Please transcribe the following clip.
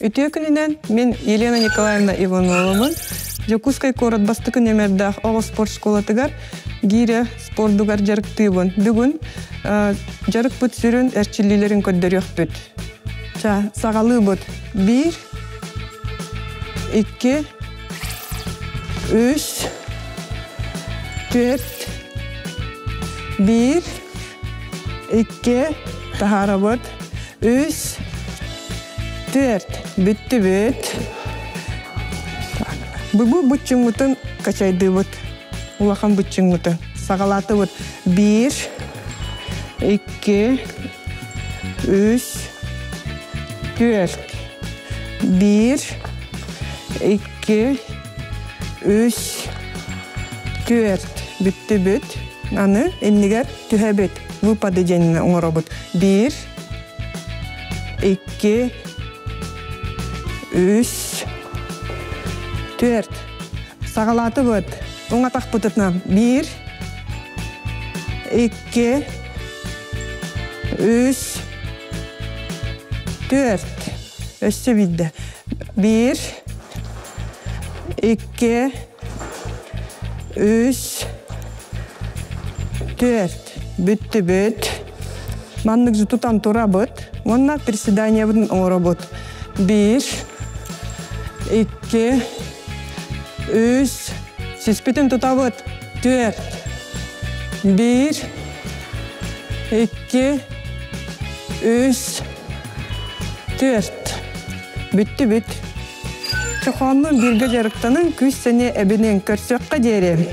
Үтүө күнүнэн, мин Елена Николаевна Ивановамын. Дьокуускай куорат бастакы нүөмэрдээх оҕо спорт школатыгар гиирэ спордугар дьарыктыыбын. Бүгүн дьарыкпыт сүрүн эрчиллиилэрин көрдөрүөхпүт. Ча, саҕалыыбыт. Биир, икки, үс, түөрт, биир, икки, таһаарабыт, үс, түөрт, бүттүбүт. Бу буччуҥмутун качайдыыбыт. Улахан буччуҥмутун. Саҕалаатыбыт. Биир, икки, үс, түөрт. Биир, икки, үс, түөрт. Бүттүбүт. Аны иннигэр түһэбит. Выпады диэн оҥоробут. Биир, икки, үс, түөрт. Саҕалаатыбыт. Уҥ атахпытынан биир, икки, үс, түөрт. Өссө биирдэ. Биир, икки, үс, түөрт. Бүттүбүт. Маннык тутан турабыт. Уонна приседаниябытын оҥоробут. Биир, икки, үс, сиспитин тутабыт. Түөрт, биир, икки, үс, түөрт. Бүттүбүт. Чохооннуун бииргэ дьарыктанан күүс-сэниэ эбинэн көрсүөххэ диэри.